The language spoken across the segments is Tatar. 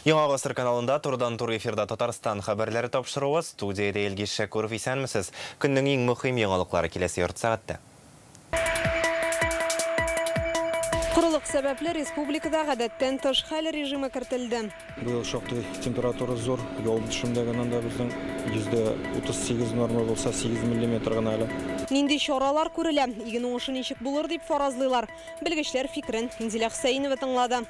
Яңа Гасыр каналында турыдан-туры эфирда Татарстан хәбәрләре тапшыруы. Студиядә Илгиз Шәкүров, исәнмесез. Көннең иң мөһим яңалыклары киләсе ярты сәгатьтә. Корылык сәбәпле республикада гадәттән тыш хәл режимы кертелде. Быел шактый температура зур, явым-төшемдәге анда безнең 38% норма булса 8 миллиметр гына әле. Нинди чаралар күрелә? Иген уңышы ничек булыр дип фаразлыйлар. Белгечләр фикерен Инзилә Хөсәенова тыңлады.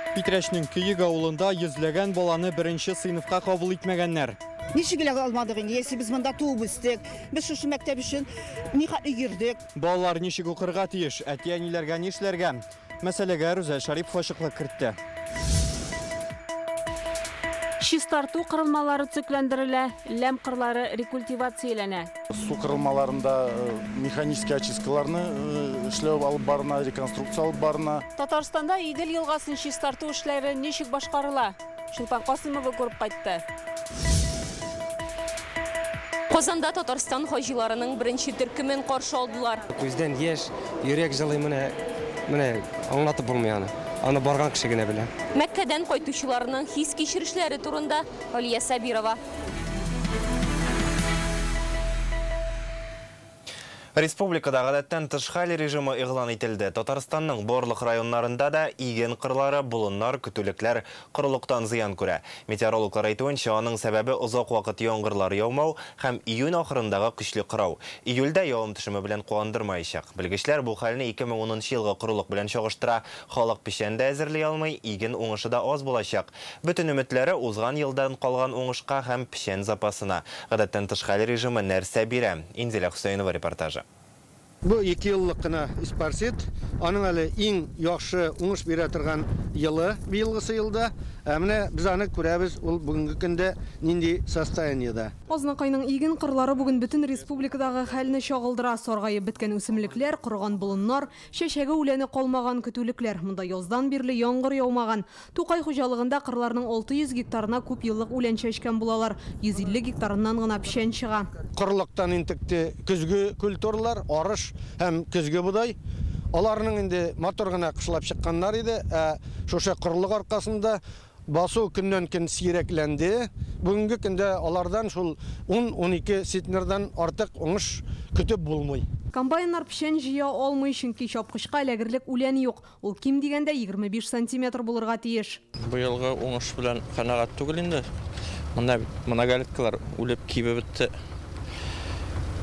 Питрәчнең Көек авылында йөзләгән баланы беренче сыйныфка кабул итмәгәннәр. Ничек эләгә алмадык инде, если без монда туып үстек, без шушы мәктәп өчен нихәтле йөрдек. Балалар ничек укырга тиеш, әти-әниләргә нишләргә? Мәсьәләгә Рүзәл Шарипов ачыклык кертте. Чистарту кырылмалары төзекләндерелә, ләм кырлары рекультивацияләнә. Су кырылмаларында механический очисткаларны эшләү алып барына, реконструкция алып барына. Татарстанда Идел елгасын чистарту эшләре ничек башкарыла? Чулпан Касымова күреп кайтты. Казанда Татарстан хаҗиларының беренче төркемен каршы алдылар. Күздән яшь, йөрәк җылый, менә аңлатып булмый аны. Аны барган кеше генә белә. Мәккәдән кайтучыларның хис-кичерешләре турында Алия Сабирова. Республикада гадәттән тыш хәл режимы игълан ителде. Татарстанның барлык районнарында да иген кырлары, болыннар, көтүлекләр корылыктан зыян күрә. Метеорологлар әйтүенчә, аның сәбәбе озак вакыт яңгырлар яумау һәм июнь ахырындагы көчле кырау. Июльдә явым төшеме белән куандырмаячак. Белгечләр бу хәлне 2010 елгы корылык белән чагыштыра. Халык печән дә әзерли алмый, иген уңышы да аз булачак. Бөтен өметләре узган елдан калган уңышка һәм печән запасына. Гадәттән тыш хәл режимы нәрсә бирә? Инзилә Хөсәенова репортажы. Бу 2 еллык кына испарсит, аның әле иң яхшы уңыш бирә торган елы быелгысы елда. Ә менә без аны күрәбез, ул бүгенге көндә нинди состояниедә. Азнакайның иген кырлары бүген бөтен республикадагы хәлне чагылдыра. Саргаеп беткән үсемлекләр, корыган болыннар, чәчәге үләне калмаган көтүлекләр. Монда яздан бирле яңгыр яумаган. Тукай хуҗалыгында кырларның 600 гектарына күп еллык үлән чәчкән булалар. 150 гектарыннан гына печән чыга. Корылыктан интекте көзге культуралар, арыш һәм көзге бодай. Аларның инде матур гына кышлап чыкканнар иде. Ә шушы корылык аркасында басу көннән-көн сирәкләнде. Бүгенге көндә алардан шул 10-12 центнердан артык уңыш көтеп булмый. Комбайннар печән җыя алмый, чөнки чапкычка эләгерлек үлән юк. Ул ким дигәндә 25 сантиметр булырга тиеш. Быелгы уңыш белән канәгать түгел инде. Монда многолеткалар үлеп кибеп бетте.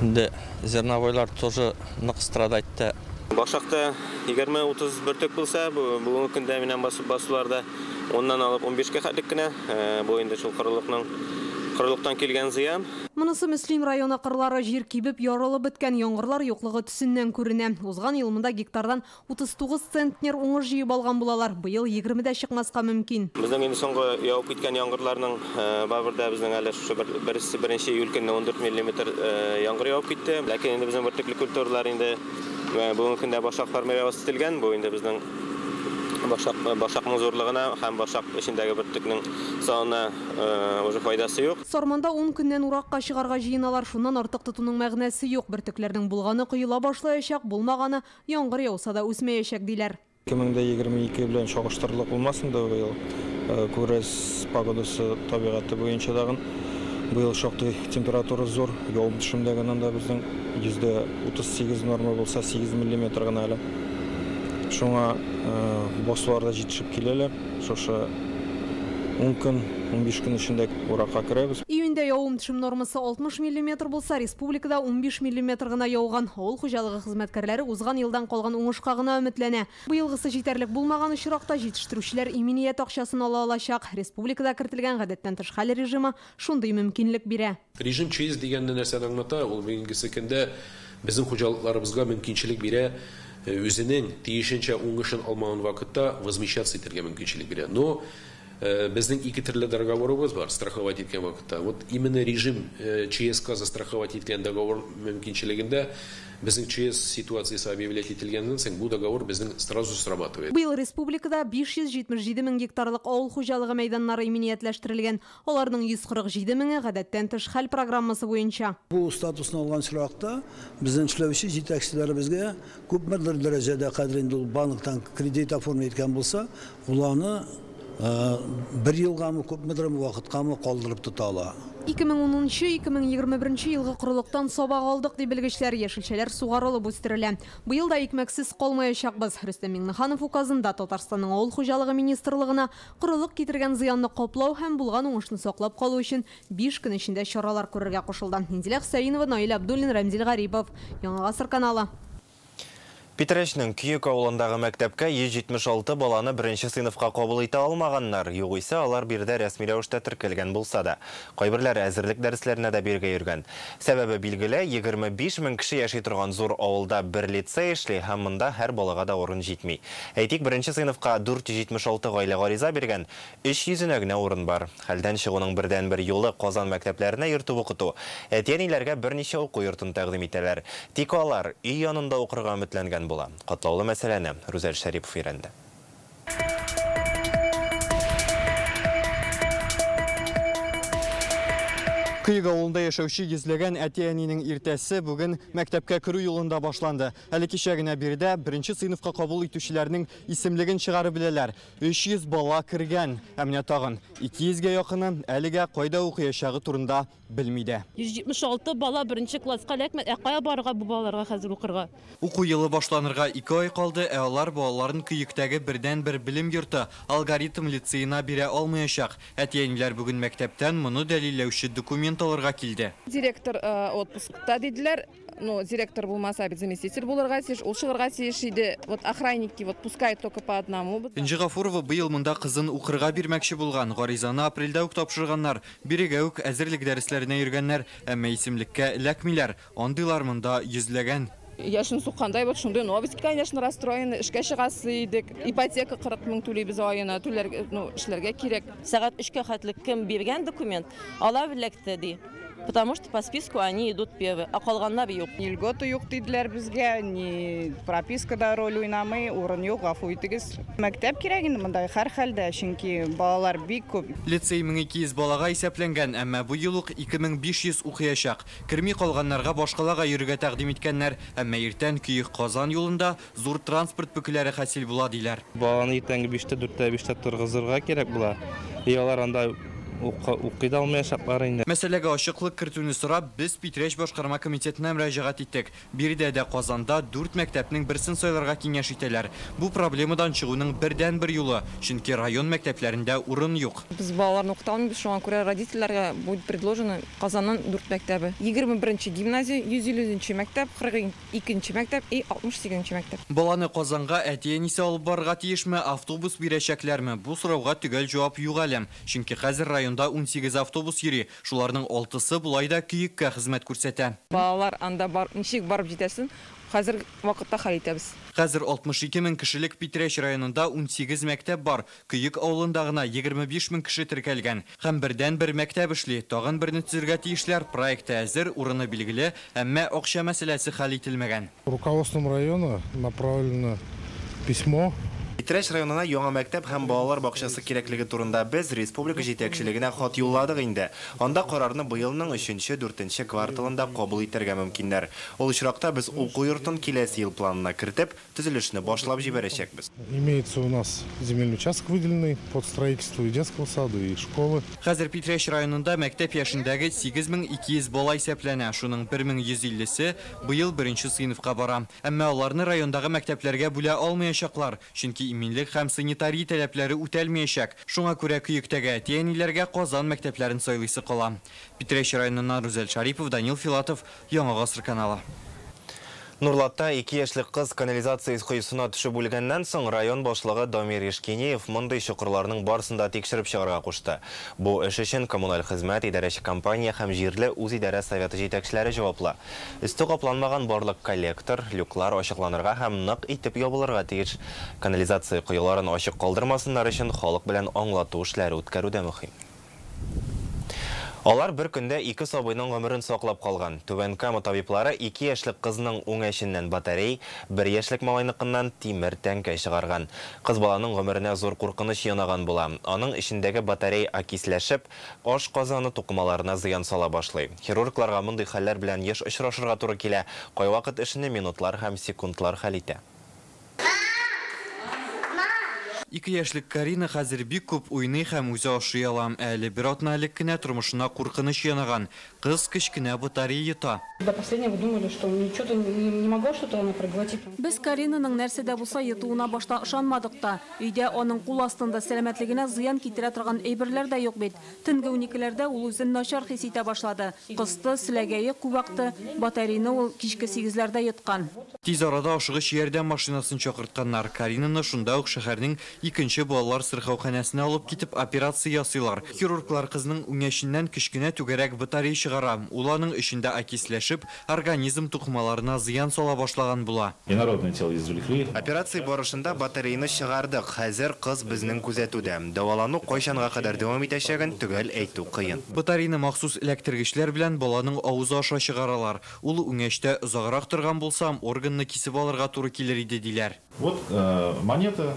Инде зерновойлар тоже нык страдать итте. Башакта 20-30 бөртек булса, бүгенге көндә минем басуларда 10-нан алып 15-кә хәтлек кенә. Бу инде шул корылыктан килгән зыян. Монысы Мөслим районы кырлары җир кибеп ярылып беткән, яңгырлар юклыгы төсеннән күренә. Узган ел монда гектардан 39 центнер уңыш җыеп алган булалар. Быел 20 дә чыкмаска мөмкин. Безнең инде соңгы явып киткән яңгырларның барыбер дә безнең әле шушы беренче июль көнне 14 миллиметр яңгыр явып китте. Ләкин инде безнең бөртекле культуралар инде бүгенге көндә башак формироваться ителгән. Бу инде безнең башакның зурлыгына һәм башак эчендәге бөртекнең санына уже файдасы юк. Сарманда 10 көннән уракка чыгарга җыеналар. Шуннан артык тотуның мәгънәсе юк. Бөртекләрнең булганы коела башлаячак, булмаганы яңгыр яуса да үсмәячәк диләр. 2022 белән чагыштырырлык булмасын да быел. Күрәс погодасы табигате буенча дагын. Быел шактый температура зур, явым төшемдәге анда безнең 38% норма булса 8 миллиметр гына әле. Шуңа басуларда җитешеп киләләр. Шушы 10 көн, 15 көн эчендә уракка керәбез. Июньдә явым төшем нормасы 60 миллиметр булса, республикада 15 миллиметр гына яуган. Авыл хуҗалыгы хезмәткәрләре узган елдан калган уңышка гына өметләнә. Быелгысы җитәрлек булмаган очракта җитештерүчеләр иминият акчасын ала алачак. Республикада кертелгән гадәттән тыш хәл режимы шундый мөмкинлек бирә. Режим ЧС дигәнне нәрсәне аңлата? Ул бүгенге көндә безнең хуҗалыкларыбызга мөмкинчелек бирә. Үзенең тиешенчә уңышын алмаган вакытта возмещаться итәргә мөмкинчелек бирә. Но Безнең ике төрле договорыбыз бар страховать иткән вакытта. Вот именно режим ЧСК застраховать иткән договор мөмкинчелегендә безнең ЧС ситуациясе объявлять ителгәннән соң бу договор безнең сразу срабатывает. Быел республикада 577 мең гектарлык авыл хуҗалыгы мәйданнары иминиятләштерелгән. Аларның 147 меңе гадәттән тыш хәл программасы буенча. Бу статусны алган очракта безнең эшләүче җитәкчеләребезгә күпмедер дәрәҗәдә кадәр инде ул банктан кредит оформить иткән булса, ул аны бер елгамы, күпмедер вакыткамы калдырып тота ала. 2010-2021 елгы корылыктан сабак алдык, ди белгечләр. Яшелчәләр сугарылып үстерелә. Быел да икмәксез калмаячакбыз. Рөстәм Миңнеханов указында Татарстанның авыл хуҗалыгы министрлыгына корылык китергән зыянны каплау һәм булган уңышны саклап калу өчен 5 көн эчендә чаралар күрергә кушылды. Инзилә Хөсәенова, Наил Абдуллин, Рәмзил Гарипов. Яңа Гасыр каналы. Питрәчнең Көек авылындагы мәктәпкә 176 баланы беренче сыйныфка кабул итә алмаганнар. Югыйсә алар биредә рәсми рәвештә теркәлгән булса да. Кайберләре әзерлек дәресләренә дә бирегә йөргән. Сәбәбе билгеле, 25 мең кеше яши торган зур авылда бер лицей эшли һәм монда һәр балага да урын җитми. Әйтик, беренче сыйныфка 476 гаилә гариза биргән, 300-нә генә урын бар. Хәлдән чыгуның бердәнбер юлы Казан мәктәпләренә йөртеп укыту. Әти-әниләргә берничә уку йортын тәкъдим итәләр. Тик алар өй янында укырга өметләнгән була. Катлаулы мәсьәләне Рүзәл Шәрипов өйрәнде. Көек авылында яшәүче йөзләгән әти-әнинең иртәсе бүген мәктәпкә керү юлында башланды. Әле кичә генә биредә беренче сыйныфка кабул итүчеләрнең исемлеген чыгарып беләләр. 300 бала кергән. Ә менә тагын 200гә якыны әлегә кайда укыячагы турында белми дә. 176 бала беренче класска эләкмәде. Ә кая барырга бу балаларга хәзер укырга? Уку елы башланырга 2 ай калды, ә алар балаларын Көектәге бердәнбер белем йорты Алгоритм лицеена бирә алмаячак. Әти-әниләр бүген мәктәптән моны дәлилләүче документ алырга килде. Директор отпускта диделәр. Ну, директор булмаса, бит заместитель булырга тиеш, ул чыгарга тиеш иде. Вот охранники вот пускают только по одному. Энҗе Гафурова быел монда кызын укырга бирмәкче булган. Гаризаны апрельдә үк тапшырганнар. Бирегә үк әзерлек дәресләренә йөргәннәр, әмма исемлеккә эләкмиләр. Андыйлар монда йөзләгән. Яшен суккандай вот шундый новость, конечно, расстроены. Эшкә чыгасы идек. Ипотека 40 мең түлибез аена, түләргә, ну, эшләргә кирәк. Сәгать 3-кә хәтле кем биргән документ, ала эләкте ди. Потому что по списку они идут первые, а калганнар юк. Ни льгота юк диделәр безгә, ни прописка да роль уйнамый, урын юк, гафу итегез. Мәктәп кирәк инде монда һәр хәлдә, чөнки балалар бик күп. Лицей 1200 балага исәпләнгән, әмма бу ел ук 2500 укыячак. Керми калганнарга башкалага йөрергә тәкъдим иткәннәр, әмма иртән Көек Казан юлында зур транспорт бөкеләре хасил була диләр. Баланы иртәнге 5-тә, 4-тә, 5-тә торгызырга кирәк була. И алар анда укый да алмаячаклар инде. Мәсьәләгә ачыклык кертүне сорап, без Питрәч башкарма комитетына мөрәҗәгать иттек. Биредә дә Казанда 4 мәктәпнең берсен сайларга киңәш итәләр. Бу проблемадан чыгуның бердәнбер юлы, чөнки район мәктәпләрендә урын юк. Без балаларны укыта алмыйбыз, шуңа күрә родительләргә будет предложено Казанның 4 мәктәбе. 21-нче гимназия, 150-нче мәктәп, 42-нче мәктәп и 68-нче мәктәп. Баланы Казанга әти-әнисе алып барырга тиешме, автобус бирәчәкләрме? Бу сорауга төгәл җавап юк әле. Чөнки хәзер районда 18 автобус йөри. Шуларның 6-сы булай да Көеккә хезмәт күрсәтә. Балалар анда бар, ничек барып җитәсен, хәзер вакытта хәл итәбез. Хәзер 62 мең кешелек Питрәч районында 18 мәктәп бар. Көек авылында гына 25 мең кеше теркәлгән. Һәм бердәнбер мәктәп эшли. Тагын берне төзергә тиешләр. Проекты әзер, урыны билгеле, әмма акча мәсьәләсе хәл ителмәгән. Руководством района направлено письмо. Питрәч районына яңа мәктәп һәм балалар бакчасы кирәклеге турында без республика җитәкчелегенә хат юлладык инде. Анда карарны быелның 3-4 кварталында кабул итәргә мөмкиннәр. Ул очракта без уку йортын киләсе ел планына кертеп, төзелешне башлап җибәрәчәкбез. Имеется у нас земельный участок выделенный под строительство и детского сада, и школы. Хәзер Питрәч районында мәктәп яшендәге 8200 бала исәпләнә. Шуның 1150-се быел беренче сыйныфка бара. Әмма аларны райондагы мәктәпләргә бүлә алмаячаклар, чөнки иминлек һәм санитария таләпләре үтәлмәячәк. Шуңа күрә Көектәге әти-әниләргә Казан мәктәпләрен сайлыйсы кала. Питрәч районыннан Рүзәл Шарипов, Данил Филатов, Яңа Гасыр каналы. Нурлатта 2 яшьлек кыз канализация коесына төшеп үлгәннән соң район башлыгы Дамир Ишкинеев мондый чокырларның барысын да тикшереп чыгарга кушты. Бу эш өчен коммуналь хезмәт, идарәче компания һәм җирле үзидарә советы җитәкчеләре җаваплы. Өсте капланмаган барлык коллектор, люклар ачыкланырга һәм нык итеп ябылырга тиеш. Канализация коеларын ачык калдырмасыннар өчен халык белән аңлату эшләре үткәрү дә мөһим. Алар бер көндә 2 сабыйның гомерен саклап калган. Түбән Кама табиблары 2 яшьлек кызның үңәченнән батарей, 1 яшьлек малайныкыннан тимер тәңкә чыгарган. Кыз баланың гомеренә зур куркыныч янаган була. Аның эчендәге батарей окисләшеп, аш казаны тукымаларына зыян сала башлый. Хирургларга мондый хәлләр белән еш очрашырга туры килә. Кайвакыт эшне минутлар һәм секундлар хәл итә. 2 яшьлек Карина хәзер бик күп уйный һәм үзе ашый ала. Әле бер атна элек кенә тормышына куркыныч янаган. Кыз кечкенә батарея йота. До последнего думали, что ничего не могло что-то она проглотить. Без Каринаның нәрсә дә булса йотуына башта ышанмадык та. Өйдә аның кул астында сәламәтлегенә зыян китерә торган әйберләр дә юк бит. Төнге 12-ләрдә ул үзен начар хис итә башлады. Кысты, селәгәе күп акты. Батарейны ул кичке 8-ләрдә йоткан. Тиз арада ашыгыч ярдәм машинасын чакыртканнар. Каринаны шунда ук шәһәрнең икенче балалар сырхауханәсенә алып китеп операция ясыйлар. Хирурглар кызның үңәченнән кечкенә түгәрәк батарея чыгара. Ул аның эчендә окисләшеп, организм тукымаларына зыян сала башлаган була. Инородное тело извлекли. Операция барышында батарейны чыгардык. Хәзер кыз безнең күзәтүдә. Дәвалану кайчанга кадәр дәвам итәчәген төгәл әйтү кыен. Батарейны махсус эләктергечләр белән баланың авызы аша чыгаралар. Ул үңәчтә озаграк торган булса, органны кисеп алырга туры килер иде диләр. Вот монета,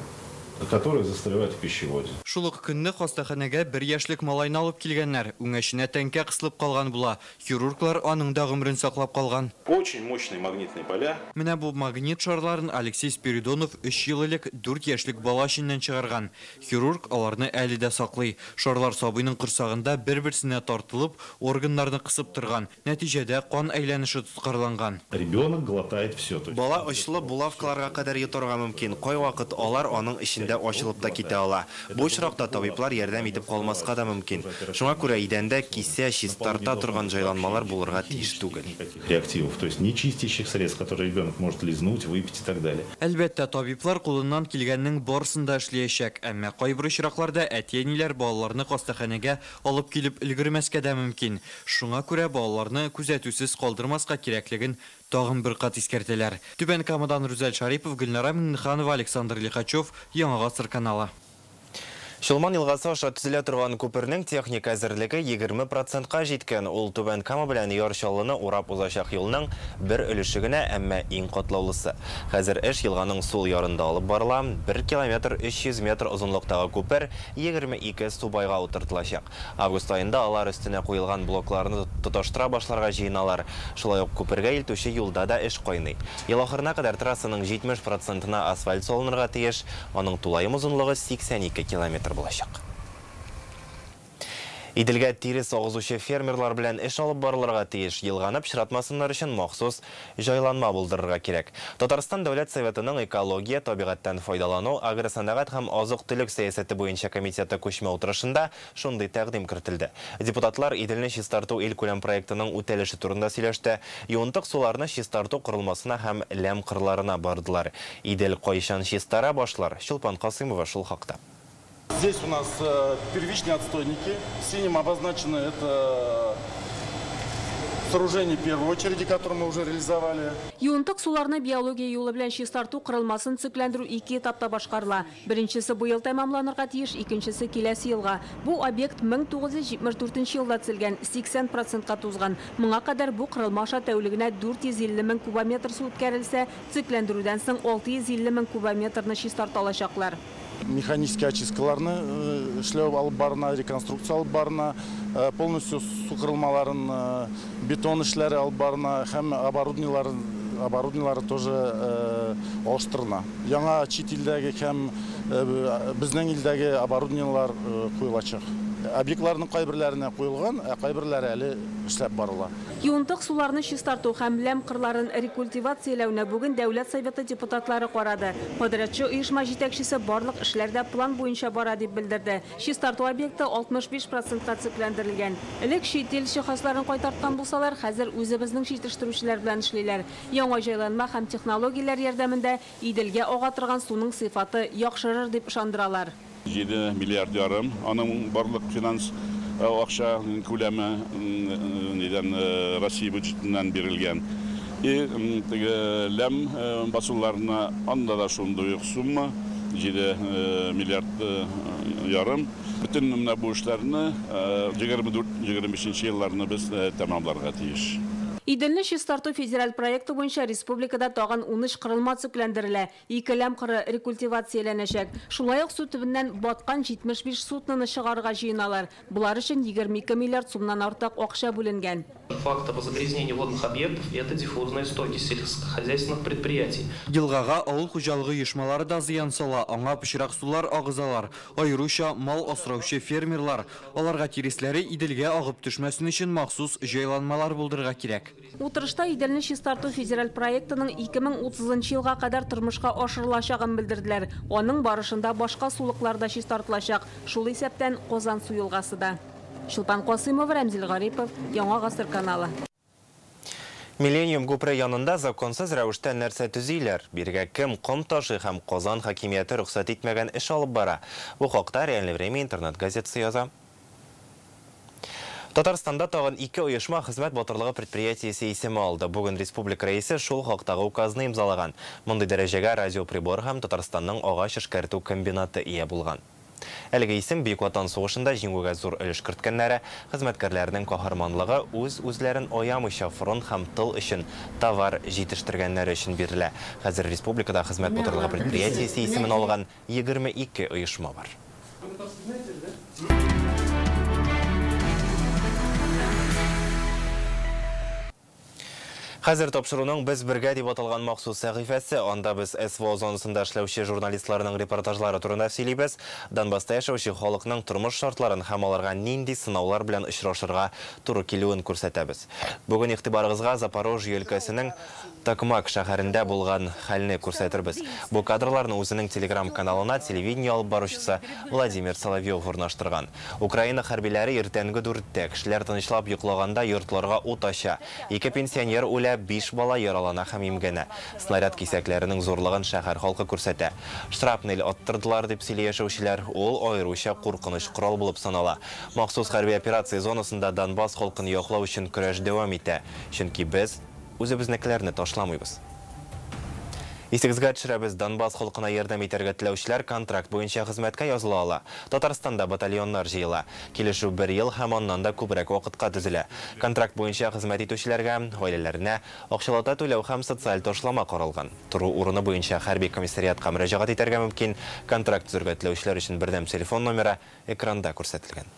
которая застревает в пищеводе. Шул ук көнне хастаханәгә 1 яшьлек малайны алып килгәннәр. Үңәченә тәңкә кысылып калган була. Хирурглар аның да гомерен саклап калган. Очень мощные магнитные поля. Менә бу магнит шарларын Алексей Спиридонов 3 ел элек 4 яшьлек бала эченнән чыгарган. Хирург аларны әле дә саклый. Шарлар сабыйның корсагында бер-берсенә тартылып, органнарны кысып торган. Нәтиҗәдә кан әйләнеше тоткарланган. Ребенок глотает все. Бала очлы булавкаларга кадәр йоторга мөмкин. Кайвакыт алар аның эчендә ачылып та китә ала. Бу очракта табиблар ярдәм итеп калмаска да мөмкин. Шуңа күрә идәндә кисә, чистарта торган җайланмалар булырга тиеш түгел. Реактивов, то есть не чистящих средств, которые ребенок может лизнуть, выпить и так далее. Әлбәттә, табиблар кулыннан килгәннең барысын да эшләячәк. Әмма кайбер очракларда әти-әниләр балаларны хастаханәгә алып килеп өлгермәскә дә мөмкин. Шуңа күрә балаларны күзәтүсез калдырмаска кирәклеген тагын бер кат искәртәләр. Түбән Камадан Рүзәл Шарипов, Гөлнара Миңнеханова, Александр Лихачев, Яңа Гасыр каналы. Чулман елгасы аша төзелә торган күпернең техник әзерлеге 20%-ка җиткән. Ул Түбән Кама белән Яр Чаллыны урап узачак юлның бер өлеше генә, әмма иң катлаулысы. Хәзер эш елганың сул ярында алып барыла. 1 километр 300 метр озынлыктагы күпер 22 субайга утыртылачак. Август аенда алар өстенә куелган блокларны тоташтыра башларга җыеналар. Шулай ук күпергә илтүче юлда да эш кайный. Ел ахырына кадәр трассаның 70%-на асфальт салынырга тиеш. Аның тулаем озынлыгы 82 километр булачак. Иделгә тирес агызучы фермерлар белән эш алып барылырга тиеш. Елганы пычратмасыннар өчен махсус җайланма булдырырга кирәк. Татарстан Дәүләт Советының экология, табигатьтән файдалану, агросәнәгать һәм азык-төлек сәясәте буенча комитеты күчмә утырышында шундый тәкъдим кертелде. Депутатлар Иделне чистарту илкүләм проектының үтәлеше турында сөйләште. Юынтык суларны чистарту корылмасына һәм ләм кырларына бардылар. Идел кайчан чистара башлар? Чулпан Касымова шул хакта. Здесь у нас первичные отстойники. Синим обозначено это сооружение первой очереди, которое мы уже реализовали. Юынтык суларны биология юлы белән чистарту корылмасын төзекләндерү ике этапта башкарыла. Беренчесе быел тәмамланырга тиеш, икенчесе киләсе елга. Бу объект 1974 елда төзелгән, 80%-ка тузган. Моңа кадәр бу корылма аша тәүлегенә 450 мең кубометр су үткәрелсә, төзекләндерүдән соң 650 мең кубометрны чистарта алачаклар. Механический очисткаларны эшләү алып барына, реконструкция алып барына, полностью су корылмаларын, бетон эшләре алып барына һәм оборудованиелары тоже алыштырыла. Яңа чит илдәге һәм безнең илдәге оборудованиелар куелачак. Объектларның кайберләренә куелган, ә кайберләре әле эшләп барыла. Юынтык суларны чистарту һәм ләм кырларын рекультивацияләүне бүген Дәүләт Советы депутатлары карады. Подрядчы оешма җитәкчесе барлык эшләр дә план буенча бара дип белдерде. Чистарту объекты 65%-ка төзекләндерелгән. Элек чит ил җиһазларын кайтарткан булсалар, хәзер үзебезнең җитештерүчеләр белән эшлиләр. Яңа җайланма һәм технологияләр ярдәмендә Иделгә ага торган суның сыйфаты яхшырыр дип ышандыралар. 7 миллиард ярым аның барлык финанс акча күләме нидән Россия бюджетыннан бирелгән. И теге ләм басуларына анда да шундый ук сумма 7 миллиард ярым. Бөтен менә бу эшләрне 24-25 елларны без тәмамларга тиеш. Иделне чистарту федераль проекты буенча республикада тагын 13 кырылма төзекләндерелә. Ике ләм кыры рекультивацияләнәчәк. Шулай ук су төбеннән баткан 75 судноны чыгарырга җыеналар. Болар өчен 22 миллиард сумнан артык акча бүленгән. Факты по загрязнению водных объектов – это диффузные стоки сельскохозяйственных предприятий. Елгага авыл хуҗалыгы оешмалары да зыян сала, аңа пычрак сулар агызалар. Аеруча мал асраучы фермерлар. Аларга тиресләре Иделгә агып төшмәсен өчен махсус җайланмалар булдырырга кирәк. Утырышта Иделне чистарту федераль проектының 2030 елга кадәр тормышка ашырылачагын белдерделәр. Аның барышында башка сулыклар да чистартылачак, шул исәптән Казансу елгасы да. Чулпан Касыймова, Рәмзил Гарипов, Яңа Гасыр каналы. Миллениум күпере янында законсыз рәвештә нәрсә төзиләр? Бирегә кем ком ташый һәм Казан хакимияте рөхсәт итмәгән эш алып бара? Бу хакта Реальное время интернет газетасы яза. Татарстанда тагын ике оешма хезмәт батырлыгы предприятиесе исеме алды. Бүген республика рәисе шул хактагы указны имзалаган. Мондый дәрәҗәгә Радиоприбор һәм Татарстанның агач эшкәртү комбинаты ия булган. Әлеге исем Бөек Ватан сугышында җиңүгә зур өлеш керткәннәре, хезмәткәрләренең каһарманлыгы, үз-үзләрен аямыйча фронт һәм тыл өчен товар җитештергәннәре өчен бирелә. Хәзер республикада хезмәт батырлыгы предприятиесе исемен алган 22 оешма бар. Хәзер тапшыруның Без бергә дип аталган махсус сәхифәсе. Анда без СВО зонасында эшләүче журналистларның репортажлары турында сөйлибез. Донбасста яшәүче халыкның тормыш шартларын һәм аларга нинди сынаулар белән очрашырга туры килүен күрсәтәбез. Бүген игътибарыгызга Запорожье өлкәсенең Токмак шәһәрендә булган хәлне күрсәтербез. Бу кадрларны үзенең телеграм-каналына телевидение алып баручысы Владимир Соловьев урнаштырган. Украина хәрбиләре иртәнге 4-тә кешеләр тынычлап йоклаганда йортларга ут ача. Ике пенсионер үлә, 5 бала яралана һәм имгәнә. Снаряд кисәкләренең зурлыгын шәһәр халкы күрсәтә. Шрапнель аттырдылар, дип сөйли яшәүчеләр. Ул аеруча куркыныч корал булып санала. Махсус хәрби операция зонасында Донбасс халкын яклау өчен көрәш дәвам итә. Чөнки без үзебезнекеләрне ташламыйбыз. Исегезгә төшерәбез, Донбасс халкына ярдәм итәргә теләүчеләр контракт буенча хезмәткә языла ала. Татарстанда батальоннар җыела. Килешү бер ел һәм аннан да күбрәк вакытка төзелә. Контракт буенча хезмәт итүчеләргә, гаиләләренә акчалата түләү һәм социаль ташлама каралган. Тору урыны буенча хәрби комиссариатка мөрәҗәгать итәргә мөмкин. Контракт төзергә теләүчеләр өчен бердәм телефон номеры экранда күрсәтелгән.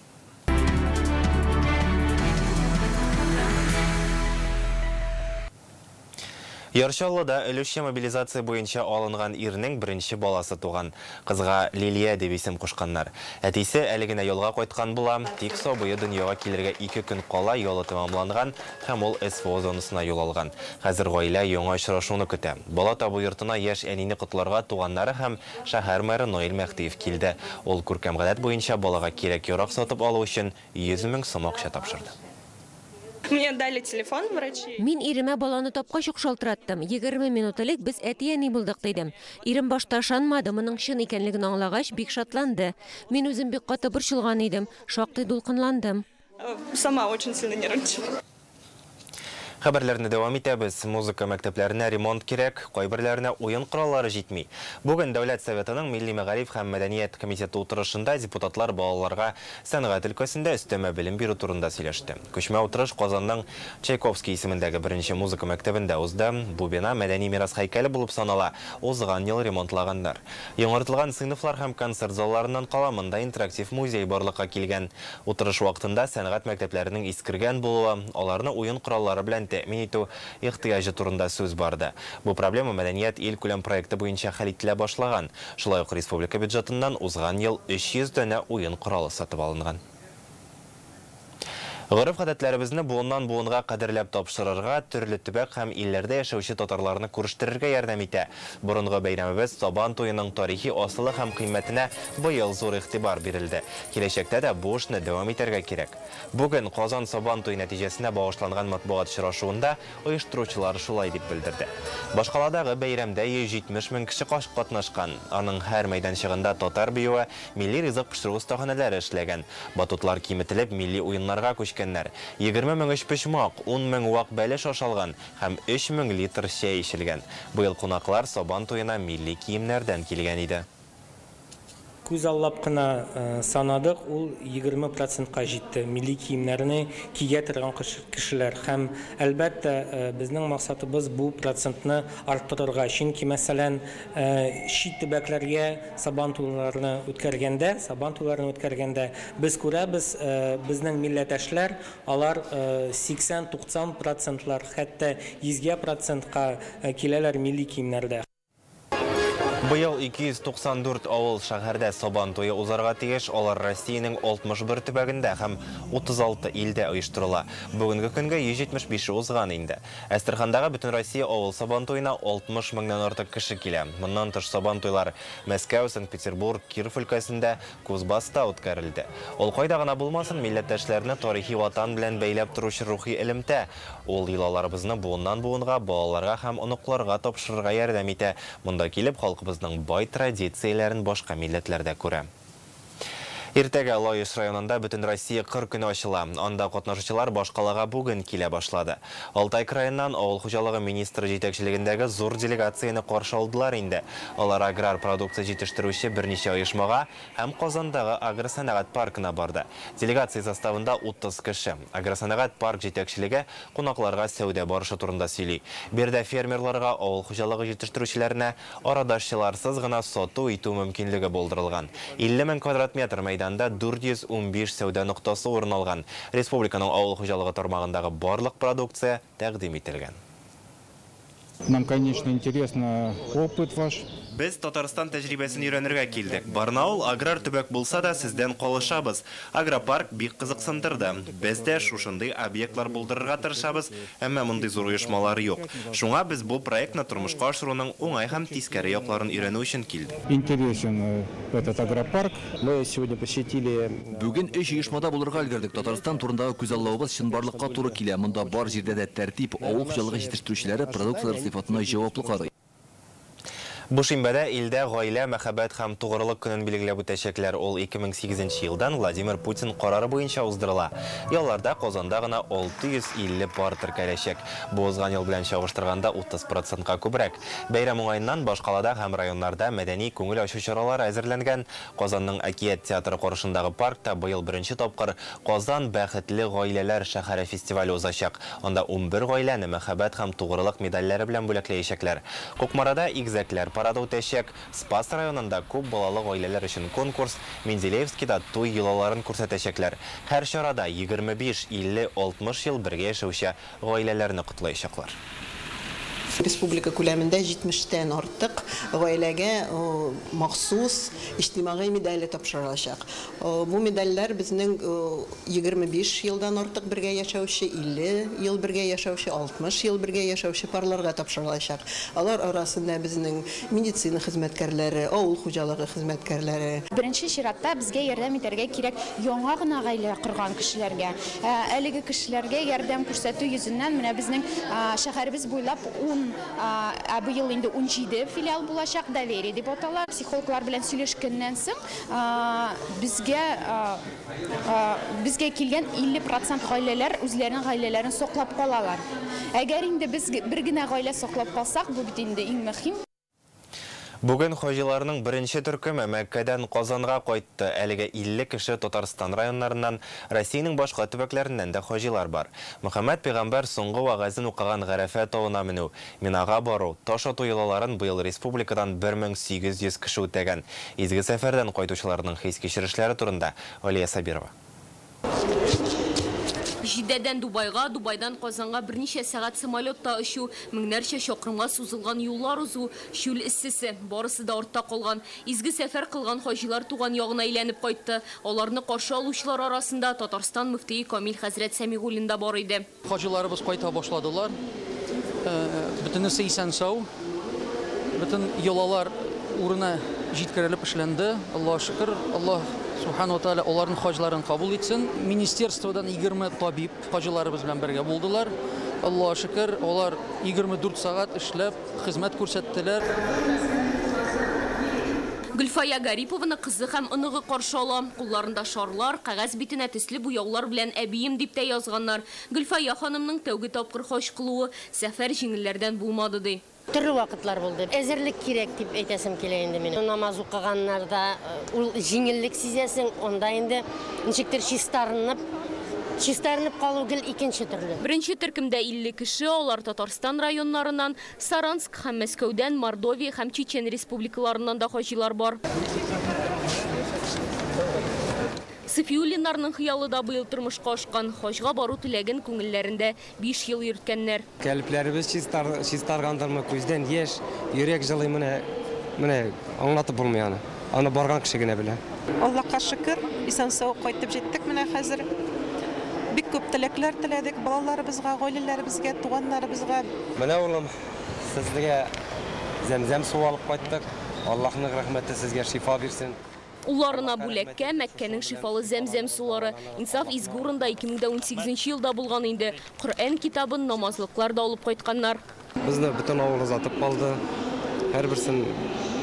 Яр Чаллыда өлешчә мобилизация буенча алынган ирнең беренче баласы туган. Кызга Лилия дип исем кушканнар. Әтисе әле генә ялга кайткан була, тик сабые дөньяга килергә 2 көн кала ялы тәмамланган һәм ул СВО зонасына юл алган. Хәзер гаилә яңа очрашуны көтә. Бала табу йортына яшь әнине котларга туганнары һәм шәһәр мэры Наил Мәһдиев килде. Ул күркәм гадәт буенча балага кирәк-ярак сатып алу өчен 100 мең сум акча тапшырды. Мне дали телефон врачи. Мин иремә баланы тапкач ук шалтыраттым. 20 минут элек без әти-әни булдык дидем. Ирем башта ышанмады, моның чын икәнлеген аңлагач, бик шатланды. Мин үзем бик каты борчылган идем, шактый дулкынландым. Сама очень сильно нервничала. Хәбәрләрне дәвам итәбез. Музыка мәктәпләренә ремонт кирәк, кайберләренә уен кораллары җитми. Бүген Дәүләт Советының Милли мәгариф һәм мәдәният комитеты утырышында депутатлар балаларга сәнгать өлкәсендә өстәмә белем бирү турында сөйләште. Күчмә утырыш Казанның Чайковский исемендәге беренче музыка мәктәбендә узды. Бу бина мәдәни мирас һәйкәле булып санала. Узган ел ремонтлаганнар. Яңартылган сыйныфлар һәм концерт залларыннан кала монда интерактив музей барлыкка килгән. Утырыш вакытында сәнгать мәктәпләренең искергән булуы, аларны уен кораллары белән тәэмин итү ихтыяҗы турында сүз барды. Бу проблема мәдәният ил күләм проекты буенча хәл ителә башлаган. Шулай ук республика бюджетыннан узган ел 300 данә уен коралы сатып алынган. Гореф-гадәтләребезне буыннан буынга кадерләп тапшырырга, төрле төбәк һәм илләрдә яшәүче татарларны күрештерергә ярдәм итә. Борынгы бәйрәмебез Сабан туеның тарихи асылы һәм кыйммәтенә быел зур игътибар бирелде. Киләчәктә дә бу эшне дәвам итәргә кирәк. Бүген Казан Сабан туе нәтиҗәсенә багышланган матбугат очрашуында оештыручылар шулай дип белдерде. Башкаладагы бәйрәмдә 170 мең кеше катнашкан. Аның һәр мәйданчыгында татар биюе, милли ризык пешерү остаханәләре эшләгән. Батутлар киметелеп, милли уеннарга күчкәннәр. 20 мең өчпочмак, 10 мең вак бәлеш ашалган һәм 3 мең литр чәй эчелгән. Быел кунаклар Сабан туена милли киемнәрдән килгән иде. Күзаллап кына санадык, ул 20 процентка җитте милли киемнәрне кия торган кешеләр. Һәм, әлбәттә, безнең максатыбыз бу процентны арттырырга. Чөнки, мәсәлән, чит төбәкләргә Сабан туйларны үткәргәндә, Сабан туйларын үткәргәндә без күрәбез, безнең милләтәшләр, алар 80-90 процентлар, хәтта 100 процентка киләләр милли киемнәрдә. Быел 294 авыл шәһәрдә Сабан туе узарга тиеш. Алар Россиянең 61 төбәгендә һәм 36 илдә оештырыла. Бүгенге көнгә 175 узган инде. Әстерхандагы Бөтенроссия авыл Сабан туена 60 меңнән артык кеше килә. Моннан тыш Сабан туйлар Мәскәү, Санкт-Петербург, Киров өлкәсендә, Кузбасста үткәрелде. Ул кайда гына булмасын, милләттәшләрне тарихи ватан белән бәйләп торучы рухи элемтә. Ул йолаларыбызны буыннан буынга, балаларга һәм оныкларга тапшырырга ярдәм итә. Монда килеп, халкыбызның бай традицияләрен башка милләтләр дә күрә. Иртәгә Лаеш районында Бөтенроссия кыр көне ачыла. Анда катнашучылар башкалага бүген килә башлады. Алтай краеннан авыл хуҗалыгы министры җитәкчелегендәге зур делегацияне каршы алдылар инде. Алар аграр продукция җитештерүче берничә оешмага һәм Казандагы агросәнәгать паркына барды. Делегация составында 30 кеше. Агросәнәгать парк җитәкчелеге кунакларга сәүдә барышы турында сөйли. Биредә фермерларга, авыл хуҗалыгы җитештерүчеләренә арадашчыларсыз гына сату итү мөмкинлеге булдырылган. 50 мең квадрат метр мәйданда 415 сәүдә ноктасы урын алган. Республиканың авыл хуҗалыгы тармагындагы барлык продукция тәкъдим ителгән. Нам, конечно, интересно опыт ваш. Без Татарстан тәҗрибәсен өйрәнергә килдек. Барнаул аграр төбәк булса да, сездән калышабыз. Агропарк бик кызыксындырды. Без дә шушындый объектлар булдырырга тырышабыз, әмма мондый зур оешмалар юк. Шуңа без бу проектны тормышка ашыруның уңай һәм тискәре якларын өйрәнү өчен килдек. Интересен этот агропарк. Мы сегодня посетили. Бүген өч оешмада булырга өлгердек. Татарстан турындагы күзаллавыбыз чынбарлыкка туры килә. Монда бар җирдә дә тәртип, авыл хуҗалыгы җитештерүчеләре продукцияләр сыйфатына җаваплы карый. Бу шимбәдә илдә гаилә, мәхәббәт һәм тугрылык көнен билгеләп үтәчәкләр. Ул 2008 елдан Владимир Путин карары буенча уздырыла. Ялларда Казанда гына 650 пар теркәләчәк. Бу узган ел белән чагыштырганда 30%ка күбрәк. Бәйрәм уңаеннан башкалада һәм районнарда мәдәни күңел ачу чаралары әзерләнгән. Казанның Әкият театры каршындагы паркта быел беренче тапкыр Казан бәхетле гаиләләр шәһәре фестивале узачак. Анда 11 гаиләне мәхәббәт һәм тугрылык медальләре белән бүләкләячәкләр. Кукмарада игезәкләр парады үтәчәк. Спас районында күп балалы гаиләләр өчен конкурс, Менделеевскида туй йолаларын күрсәтәчәкләр. Һәр чарада 25, 50, 60 ел бергә яшәүче гаиләләрне котлаячаклар. Республика күләмендә 70-тән артык гаиләгә махсус иҗтимагый медале тапшырылачак. Бу медальләр безнең 25 елдан артык бергә яшәүче, 50 ел бергә яшәүче, 60 ел бергә яшәүче парларга тапшырылачак. Алар арасында безнең медицина хезмәткәрләре, авыл хуҗалыгы хезмәткәрләре. Беренче чиратта безгә ярдәм итәргә кирәк яңа гына гаилә корган кешеләргә. Әлеге кешеләргә ярдәм күрсәтү йөзеннән менә безнең шәһәребез буйлап 10, быел инде 17 филиал булачак, доверие дип атала. Психологлар белән сөйләшкәннән соң безгә килгән 50% гаиләләр үзләренең гаиләләрен саклап калалар. Әгәр инде без бер генә гаилә саклап калсак, бу бит инде иң мөһим. Бүген хаҗиларның беренче төркеме Мәккәдән Казанга кайтты. Әлегә 50 кеше Татарстан районнарыннан, Россиянең башка төбәкләреннән дә хаҗилар бар. Мөхәммәд пәйгамбәр соңгы вәгазен укыган Гарәфә тавына менү, Минага бару, таш ату йолаларын быел республикадан 1800 кеше үтәгән. Изге сәфәрдән кайтучыларның хис-кичерешләре турында Алия Сабирова. Җиддәдән Дубайга, Дубайдан Казанга берничә сәгать самолетта очу, меңнәрчә чакрымга сузылган юллар узу, чүл эссесе барысы да артта калган. Изге сәфәр кылган хаҗилар туган ягына әйләнеп кайтты. Аларны каршы алучылар арасында Татарстан мөфтие Камил хәзрәт Сәмигуллин да бар иде. Хаҗиларыбыз кайта башладылар. Бөтенесе исән-сау. Бөтен йолалар урына җиткерелеп эшләнде. Аллаһ шөкер, Аллаһ Субхану Тааля аларның хаҗларын кабул итсен. Министерстводан 20 табиб хаҗиларыбыз белән бергә булдылар. Аллаһ шөкер, алар 24 сәгать эшләп, хезмәт күрсәттеләр. Гөлфая Гарипованы кызы һәм оныгы каршы ала. Кулларында шарлар, кәгазь битенә төсле буяулар белән әбием дип тә язганнар. Гөлфая ханымның тәүге тапкыр хаҗ кылуы сәфәр җиңелләрдән булмады ди. Төрле вакытлар булды. Әзерлек кирәк дип әйтәсем килә инде минем. Намаз укыганнарда ул җиңеллек сизәсең, онда инде ничектер чистарынып, чистарынып калу гел икенче төрле. Беренче төркемдә 50 кеше, алар Татарстан районнарыннан, Саранск һәм Мәскәүдән, Мордовия һәм Чечен республикаларыннан да хаҗилар бар. Софиуллиннарның хыялы да быел тормышка ашкан. Хаҗга бару теләген күңелләрендә 5 ел йөрткәннәр. Кәлепләребез чистаргандырмы, күздән яшь, йөрәк җылый, менә аңлатып булмый аны. Аны барган кеше генә белә. Аллаһка шөкер, исән-сау кайтып җиттек менә хәзер. Бик күп теләкләр теләдек балаларыбызга, гаиләләребезгә, туганнарыбызга. Менә улым, сезгә зәмзәм суы алып кайттык. Аллаһның рәхмәте сезгә шифа бирсен. Улларына бүләккә Мәккәнең шифалы зәмзәм сулары. Инсаф изге урында 2018 елда булган инде. Коръән китабын, намазлыклар да алып кайтканнар. Безне бөтен авыл озатып калды. Һәрберсен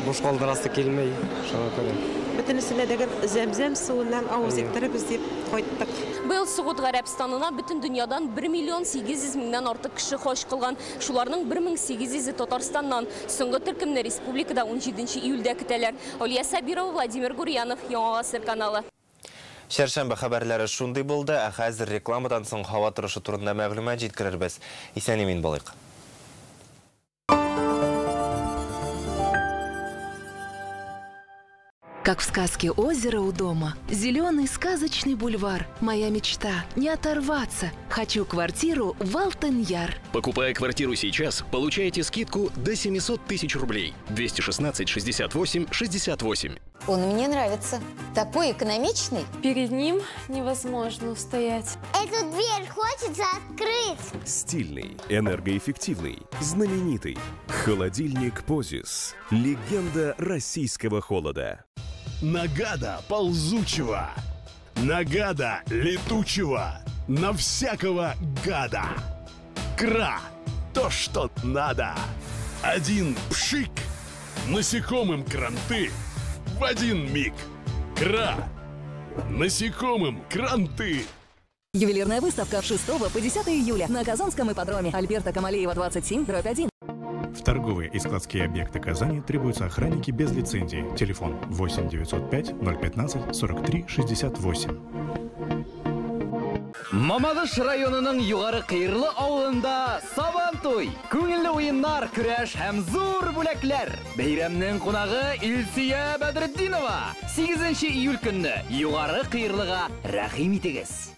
буш калдырасы килмәй, шуңа күрә. Бөтенесенә дә зәмзәм суыннан авыз иттеребез дип кайттык. Быел Согуд Гарәбстанына бөтен дөньядан 1 миллион 800 меңнән артык кеше хаҗ кылган. Шуларның 1800-е Татарстаннан. Соңгы төркемне республикада 17 июльдә көтәләр. Алия Сабирова, Владимир Гурьянов, Яңа Гасыр каналы. Чәршәмбе хәбәрләре шундый булды, ә хәзер рекламадан соң һава торышы турында мәгълүмат җиткерербез. Исән-имин булыйк. Как в сказке озеро у дома. Зеленый сказочный бульвар. Моя мечта – не оторваться. Хочу квартиру в Алтын-Яр. Покупая квартиру сейчас, получаете скидку до 700 тысяч рублей. 216 68 68. Он мне нравится. Такой экономичный. Перед ним невозможно устоять. Эту дверь хочется открыть. Стильный, энергоэффективный, знаменитый. Холодильник Позис. Легенда российского холода. Нагада ползучего, нагада летучего, на всякого гада. Кра, то, что надо. Один пшик, насекомым кранты в один миг. Кра, насекомым кранты. Ювелирная выставка с 6 по 10 июля на Казанском ипподроме. Альберта Камалеева, 27/1. В торговые и складские объекты Казани требуются охранники без лицензии. Телефон 8 905 015 43 68. Мамадыш районының Югары Кыйрлы авылында Сабантуй, күңелле уеннар, көрәш һәм зур бүләкләр. Бәйрәмнең кунагы Илсөя Бәдретдинова. 8 июль көнне Югары Кыйрлыга рәхим итегез.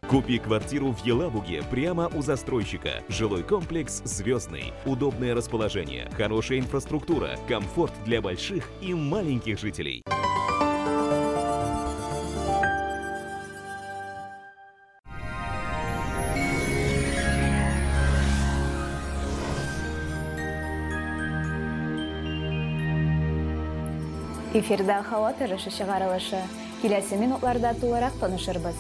Купи квартиру в Елабуге прямо у застройщика. Жилой комплекс «Звездный». Удобное расположение, хорошая инфраструктура, комфорт для больших и маленьких жителей. Эфирда һава торышы чыгарылышы. Киләсе минутларда тулырак танышырбыз.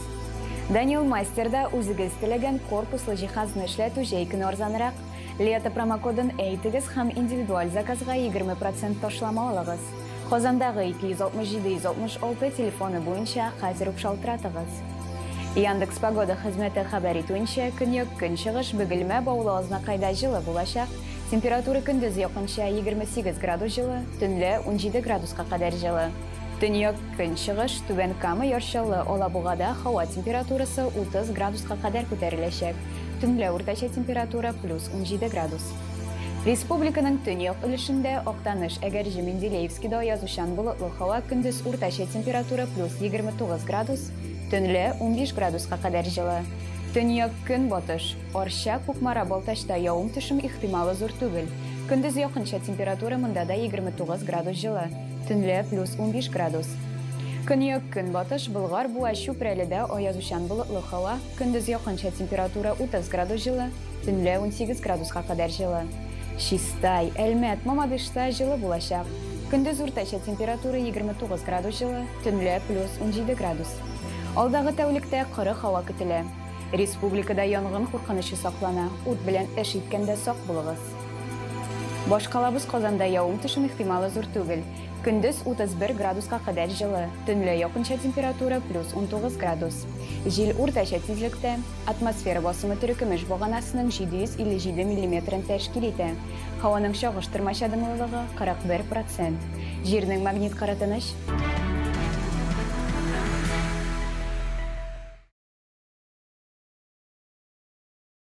Данил Мастерда үзегез теләгән корпуслы җиһазны эшләтү җәй көне арзанрак. Лето промокодын әйтегез һәм индивидуаль заказга 20% ташлама алыгыз. Казандагы 267-166 телефоны буенча хәзер үк шалтыратыгыз. Яндекс Погода хезмәте хәбәр итүенчә, көньяк көнчыгыш Бөгелмә Баулы Азнакайда җылы булачак. Температура көндез якынча 28 градус җылы, төнлә 17 градуска кадәр җылы. Төньяк көнчыгыш Түбән Кама Яр Чаллы Алабугада һава температурасы 30 градуска кадәр күтәреләчәк. Төнлә уртача температура плюс 17 градус. Республиканың төньяк өлешендә Актаныш, Әгерҗе, Менделеевскида язучан болытлы һава, көндез уртача температура плюс 29 градус, төнлә 15 градуска кадәр җылы. Төньяк көнбатыш, Арча, Кукмара, Балтачта явым-төшем ихтималы зур түгел. Көндез якынча температура монда да 29 градус җылы, төнлә плюс 15 градус. Көньяк көнбатыш, Болгар, Буа, Чүпрәледә аязучан болытлы һава, көндез якынча температура 30 градус җылы, төнлә 18 градуска кадәр җылы. Чистай, Әлмәт, Мамадышта җылы булачак. Көндез уртача температура 29 градус җылы, төнлә плюс 17 градус. Алдагы тәүлектә коры һава көтелә. Республикада янгын куркынычы саклана, ут белән эш иткәндә сак булыгыз. Башкалабыз Казанда явым-төшем ихтималы зур түгел. Көндез 31 градуска кадәр җылы, төнлә якынча температура плюс 19 градус. Җил уртача тизлектә, атмосфера басымы терекөмеш баганасының 757 миллиметрын тәшкил итә. Һаваның чагыштырмача дымлылыгы 41 процент. Җирнең магнит кыры тыныч.